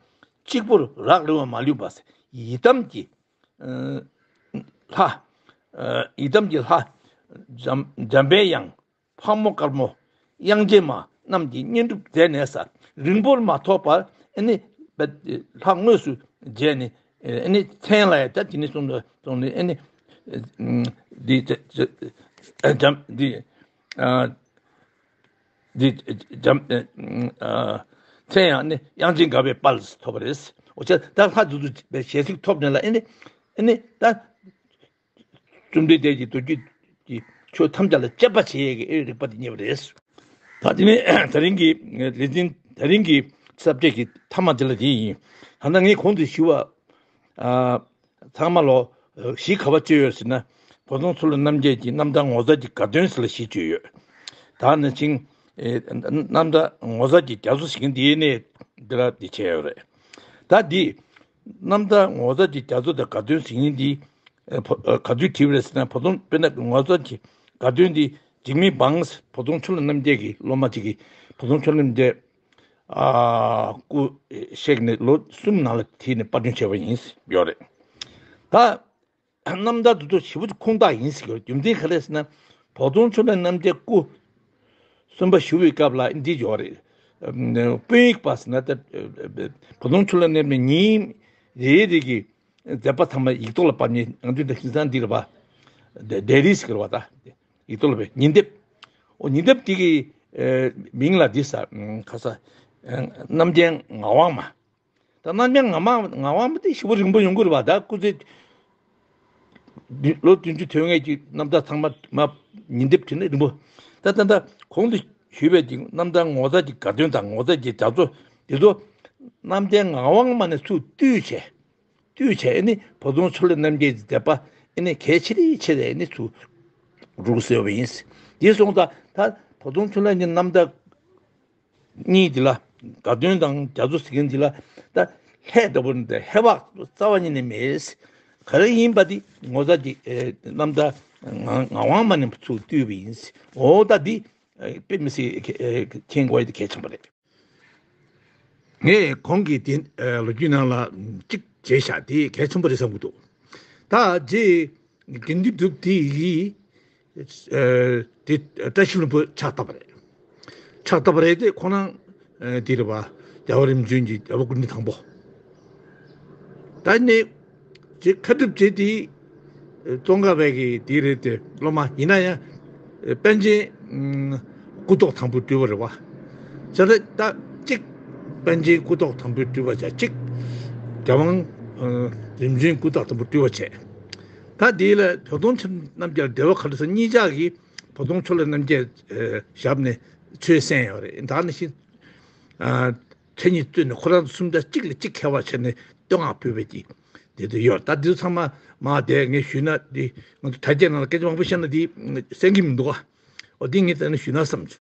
གཅིག་པུར་རག་ལུས་པ་མ་ལུས་པ་ཟེར། ཡི་དམ་གྱི་ཨ་ལྷ། ཨ་ཡི་དམ་གྱི་ལྷ། འཇམ་འཇམ་པའི་དབྱངས། ཕག་མོ་དཀར་མོ། དབྱངས་ཅན་མ་རྣམས་ཀྱིས་བསྙེན་སྒྲུབ་མཛད་ནས་ས། རིང་པོར་མ་ཐོགས་པར་ཨ་ནི་ལྷ་དངོས་སུ་མཇལ་ནས། ཨ་ནི་མཚན་ལ་ཡང་ད་དེ་ནས་གསུངས་ཏེ་གསུངས་ནས། ཨ་ནི་འདི་འདི་འདི་ཨ་འདི་འཇམ་ཨ་མཚན་ཡང་ནི་དབྱངས་ཅན་དགའ་བའི་དཔལ་ཐོབ་པ་རེད། འོ་ཅག་ད་ལྷ་དེ་ཚོ་ཞལ་གཟིགས་ཐོབ་ནས་ལ། ཨ་ནི་ཨ་ནི་ད། བཅོམ་ལྡན་འདས་ཀྱི་མདོ་རྒྱུད་ཀྱི་ཆོས་ཐམས་ཅད་ལ་དཔྱད་པ་བྱེད་ཡས་ཀྱི་ཨེ་རིག་པ་དེ་རྙེད་པ་རེད། ད་དེ་ནས་ད་རིང་གི་ལེ་ཚན། ད་རིང་གི་ས་བཅད་ཀྱི་མཐའ་མ་དེ་ལ་དེ་ཡིན། ད་ལྟ་ངས་གོང་དུ་ཞུས་པ། ཨ་ཚང་མ་ལོ་གཞི་ག་པར་བཅོལ་ཡོད་ཟེར་ན། བོ་དོང་ཆུ་ལ་རྣམ་རྒྱལ་གྱི་རྣམ་ཐར་ངོ་མཚར་གྱི་དགའ་སྟོན་ཟེར་ལ་གཞི་བཅོལ་ཡོད། ད་ནི་ཅིང་། ཨེ་རྣམ་ཐར་ངོ་མཚར་གྱི་རྒྱ་མཚོ་ཟེར་མཁན་དེའི་གནས་འདི་ལ་འདི་བྱས་ཡོད་རེད། ད་འདི་རྣམ་ཐར་ངོ་མཚར་གྱི་རྒྱ་མཚོ་དང་དགའ་སྟོན་ཟེར་མཁན་འདི། ཨེ་བོ་ཨེ་ག་དུས་བྲིས་པ་རེད་ཟེར་ན། བོ་དོང་དཔེར་ན་ངོ་མཚར་གྱི་དགའ་སྟོན་འདི་འཇིགས་མེད་འབངས་བོ་དོང་ཆུ་ལ་རྣམ་རྒྱལ་གྱི་སློབ་མ་ཅིག་གིས་བོ་དོང་ཆུ་ལ་རྣམ་རྒྱལ་ཨ་སྐུ་གཤེགས་ནས་ལོ་གསུམ་ནང་ལ་དེ་ནས་པར་སྐྲུན་བྱས་པ་ཡིན་ཡོད་རེད། ད། རྣམ་ཐར་དེ་ཚོ་ཞེ་པོ་ཅིག་ཁུངས་དག་ཡིན་ཟེར་གྱི་ཡོད། རྒྱུ་མཚན་ག་རེ་ཟེར་ན། བོ་དོང་ཆུ་ལ་རྣམ་རྒྱལ་སྐུ་གསོན་པོ་བཞུགས་པའི་སྐབས་ལ་འདི་ཡོད་རེད། དཔོན་ཡིག་པ་ཟེར་ན་ད། བོ་དོང་ཆུ་ལ་གནས་པའི་ཉིན་རེ་རེ་གི་མཛད་པ་ཚང་མ་ཡིག་ཐོག་ལ་ཕབ་ནས། ང་ཚོའི་ད་ཁྱིམ་ཚང་འདི་རེད་པ། ཌའི་ཌའི་རི་ཟེར་གྱི་རེད་པ། ད་ཡིག་ཐོག་ལ་ཕབ། ཉིན་དེབ། འོ་ཉིན་དེབ་དེ་གི་མིང་ལ་འདི་ཟེར། ཁ་ས། རྣམ་རྒྱལ་ངག་དབང་མ། ད་རྣམ་རྒྱལ་ངག་དབང་། ངག་དབང་མ་དེ་ཞེ་པོ་རིང་པོ་ཡོང་གི་རེད་པ། ད་སྐུ་ཚེ་ལོ་བདུན་ཅུ་དོན་ལྔའི་གི་རྣམ་ཐར་ཚང་མ་མ་ཉིན་དེབ་བྲིས་ན་རིང་པོ། ད་ད་ད་གོང་དུ་ཞུས་པའི་གི་རྣམ་ཐར་ངོ་མཚར་གྱི་དགའ་སྟོན་དང་ངོ་མཚར་གྱི་རྒྱ་མཚོ་འདི་ཚོ་རྣམ་རྒྱལ་ངག་དབང་མ་ནས་ཚུར་བཏུས་བྱས། བཏུས་བྱས་ཨ་ནི་བོ་དོང་ཆུ་ལ་རྣམ་རྒྱལ་གྱི་མཛད་པ་ཨ་ནི་གལ་ཆེ་རིགས་ཆེ་རེ་ཨ་ནི་ཚུར་རུག་ཟེར་བ་ཡིན། དེ་སོང་ཙང་ད་བོ་དོང་ཆུ་ལ་ཉིན་རྣམ་ཐར་གཉིས་འདི་ལ། དགའ་སྟོན་དང་རྒྱ་མཚོ་ཟེར་མཁན་འདི་ལ་ད་ལྷད་ལྟ་བུ་འདི། ཧེ་བག་རྩ་བ་ཉིད་ནས་མེད། ག་རེ་ཡིན་པ་འདི་ངོ་མཚར་གྱི་ཨེ་རྣམ་ཐར་ངག་ངག་དབང་མ་ནས་ཚུར་བཏུས་པ་ཡིན། འོ་ད་འདི་ཨེ་དཔེ་མི་སྲིད་ཨེ་མཁྱེན་དགོས་ཡ་དེ་གལ་ཆེན་པོ་རེད། ངས་གོང་གི་དེ་ཨེ་ལོ་རྒྱུས་ནང་ལ་གཅིག་བྱས་བཞག་དེ་གལ་ཆེན་པོ་རེད་བསམ་གྱི་འདུག། ད་རྗེ་དགེ་འདུན་གྲུབ་དེ་ཡིས་ཨེ་དེ་བཀྲ་ཤིས་ལྷུན་པོ་ཕྱག་བཏབ་པ་རེད། ཕྱག་བཏབ་པ་རེད་དེ། ཁོ་རང་ཨེ་དེ་རེད་པ། རྒྱལ་བ་རིམ་བྱོན་གྱི་རྒྱལ་པོ་སྐུ་ཕྲེང་དང་པོ། ད་ནི་རྗེ་མཁའ་གྲུབ་རྗེ་དེ་ཙོང་ཁ་པའི་གི་དེ་རེད་དེ། སློབ་མ་ཡིན་ན་ཡང་ཨེ་པཎ་ཆེན་ཨུམ་སྐུ་ཐོག་དང་པོ་སྤྲུལ་བ་རེད་པ། བྱས་ཙང་ད་གཅིག་པཎ་ཆེན་སྐུ་ཐོག་དང་པོ་སྤྲུལ་བ་བྱས། གཅིག་རྒྱལ་དབང་ཨ་རིམ་བྱོན་སྐུ་ཐོག་དང་པོ་སྤྲུལ་བ་བྱས། ད་དེ་ལ་བོ་དོང་ཆུ་རྣམ་རྒྱལ་རྒྱལ་བ་མཁའ་འགྲོ་ཚང་གཉིས་ཆ་གིས་བོ་དོང་ཆུ་ལ་རྣམ་རྒྱལ་ཨ་ཞབས་ནས་ཆོས་གསན་ཡོད་རེད། ད་ནི་ཤི་ཨ་མཚན་ཉིད་བརྩོན་ནས་ཁོ་རང་ཚོ་གསུམ་ཆ་གཅིག་ལ་གཅིག་ཁྱད་པར་བྱས་ནས་བསྟོད་བསྔགས་ཕུལ་བའི་གི་དེ་ཚོ་ཡོད། ད་དེ་ཚོ་ཚང་མ་མ་དེ་ངས་ཞུས་ན་དེ་ང་ཚོ་དར་རྒྱས་ནང་ལ་སྐད་ཆ་མང་པོ་བཤད་ན་དེ་གསན་གྱི་མི་འདུག་ག། འོ་དེ་ངས་དེ་ནས་ཞུས་ན་བསམ་བྱུང་།